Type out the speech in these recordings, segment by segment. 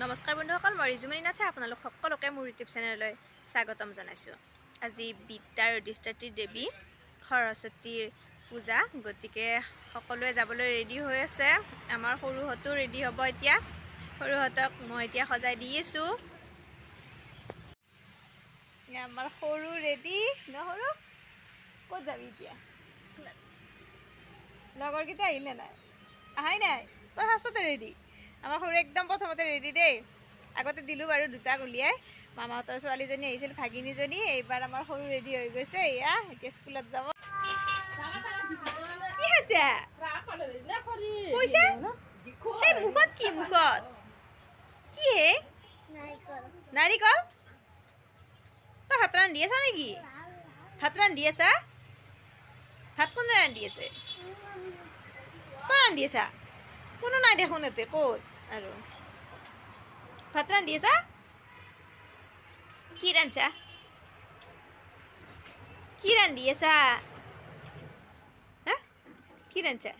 নমস্কাৰ বন্ধুসকল, মই ৰিজুমণি নাথে আপোনালোক সকলোকে মোৰ ইউটিউব চেনেললৈ স্বাগতম জনাইছোঁ। আজি বিদ্যাৰ অধিষ্ঠাত্ৰী দেৱী সৰস্বতীৰ পূজা, গতিকে সকলোৱে যাবলৈ ৰেডি হৈ আছে। আমাৰ সৰুহঁতো ৰেডি হ'ব এতিয়া। সৰুহঁতক মই এতিয়া সজাই দি আছোঁ। আমাৰ সৰু ৰেডি ন? সৰু ক'ত যাবি এতিয়া? লগৰকেইটা আহিলে নাই? আহাই নাই? তই ফাৰ্ষ্টতে ৰেডি। আমাৰ সৰু একদম প্ৰথমতে ৰেডি দেই। আগতে দিলোঁ বাৰু দুটাক উলিয়াই। মামাহঁতৰ ছোৱালীজনী আহিছিল, ভাগিনীজনী। এইবাৰ আমাৰ সৰু ৰেডি হৈ গৈছে। এয়া এতিয়া স্কুলত যাব। কি খাইছে? পইচা সেই মুখত কি? মুখত কি হে? নাৰিকল। তই ভাত ৰান্ধি আছা নেকি? ভাত ৰান্ধি আছা? ভাত কোনে ৰান্ধি আছে? তই ৰান্ধি আছা? কোনো নাই দেখোন ইয়াতে, ক'ত আৰু ভাত ৰান্ধি আছা? কি ৰান্ধছা? কি ৰান্ধি আছা? হা, কি ৰান্ধছা?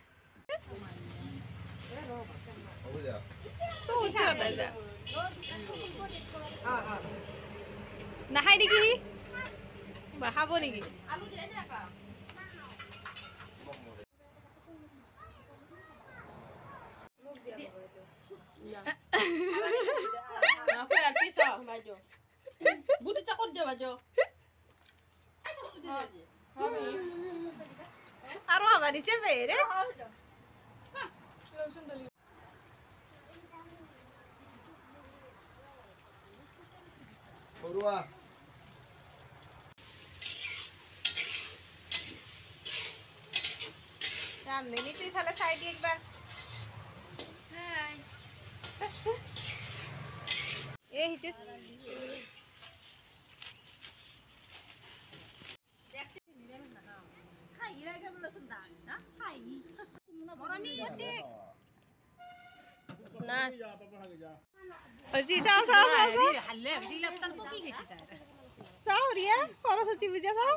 নাখায় নেকি? খাব নেকি? আৰু হাবা দিছে বেৰে। ৰান্ধনি তুই ইফালে চাই দি একবাৰ। এই সিটোত চাও চাও চাও চাও ৰিয়া, সৰস্বতী পূজা চাও।